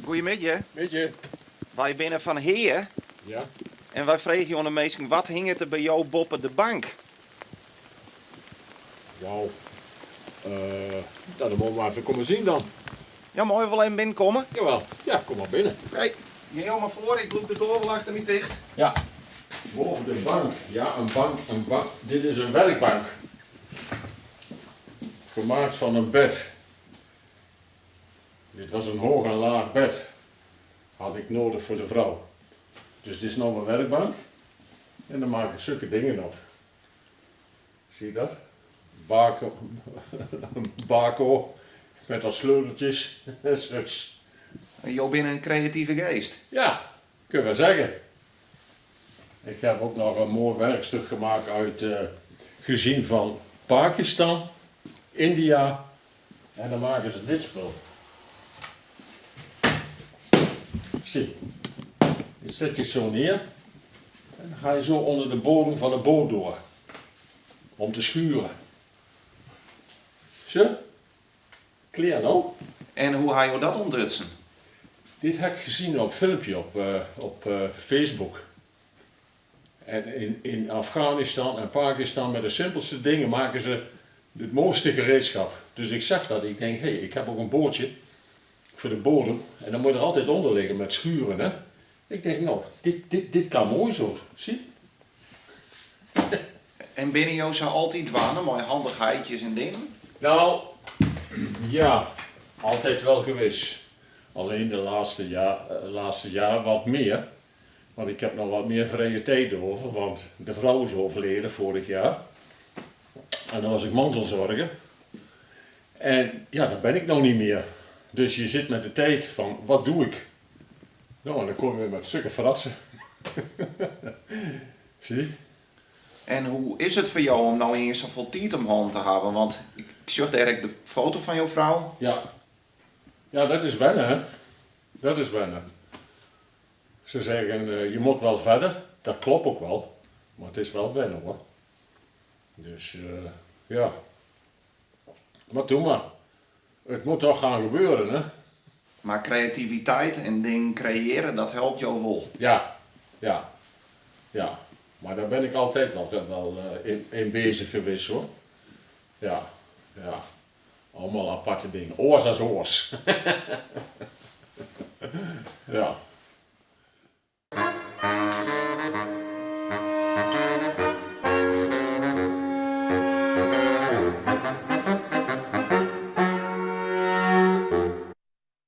Goeiemiddei. Middei. Wy binne fan Hea! Ja. En wy freegje oan de minsken, wat hinget der by jo boppe de bank? Wauw. No, dan moatte we mar even komme sjen dan. Ja, meie we wol even binnenkomme? Jawel, ja, kom mar binnen. Oké, gean jo mar foar, ik lûk de doar wol achter my ticht. Ja. Boven de bank, ja, in bank, in bank. Dit is in werkbank. Gemaakt van een bed. Dit was een hoog en laag bed. Had ik nodig voor de vrouw. Dus dit is nou mijn werkbank. En dan maak ik zulke dingen op. Zie je dat? Bako, bako met wat sleuteltjes en zus. Jo binne in kreative geest. Ja, kun je wel zeggen. Ik heb ook nog een mooi werkstuk gemaakt uit uh, gezien van Pakistan, India en dan maken ze dit spul. Zie, dit zet je zo neer en dan ga je zo onder de bodem van de boot door om te schuren. Zo, klear no? En hoe ha jo dat ûntdutsen? Dit ha ik gezien op filmpje op, uh, op uh, Facebook. En in, in Afghanistan en Pakistan met de simpelste dingen maken ze het mooiste gereedschap. Dus ik zag dat, ik denk, hé, hey, ik heb ook een boordje voor de bodem. En dan moet je er altijd onder liggen met schuren, hè. Ik denk, nou, dit, dit, dit kan mooi zo, zie. En binne jo sa altyd dwaande mei handichheidjes en dingen? Nou, ja, altijd wel geweest. Alleen de laatste jaar, eh, laatste jaar wat meer. Want ik heb nog wat meer vrije tijd over, want de vrouw is overleden vorig jaar. En dan was ik mantelzorger. En ja, dat ben ik nog niet meer. Dus je zit met de tijd van, wat doe ik? Nou, en dan kom je weer met zulke fratsen. Zie? En hoe is it foar jo om no iens safolle tiid om hannen te hawwen? Want ik sjoch dêr ek de foto fan jo frou. Ja. Ja, dat is wennen, hè. Dat is wennen. Ze zeggen, eh, je moet wel verder. Dat klopt ook wel. Maar het is wel wennen, hoor. Dus, uh, ja. Maar doe maar. Het moet toch gaan gebeuren, hè? Mar kreativiteit en dingen kreëarje, dat helpt jo wol. Ja, ja, ja. Maar daar ben ik altijd wel, wel uh, in, in bezig geweest, hoor. Ja, ja. Allemaal aparte dingen. Oars as oars. Ja.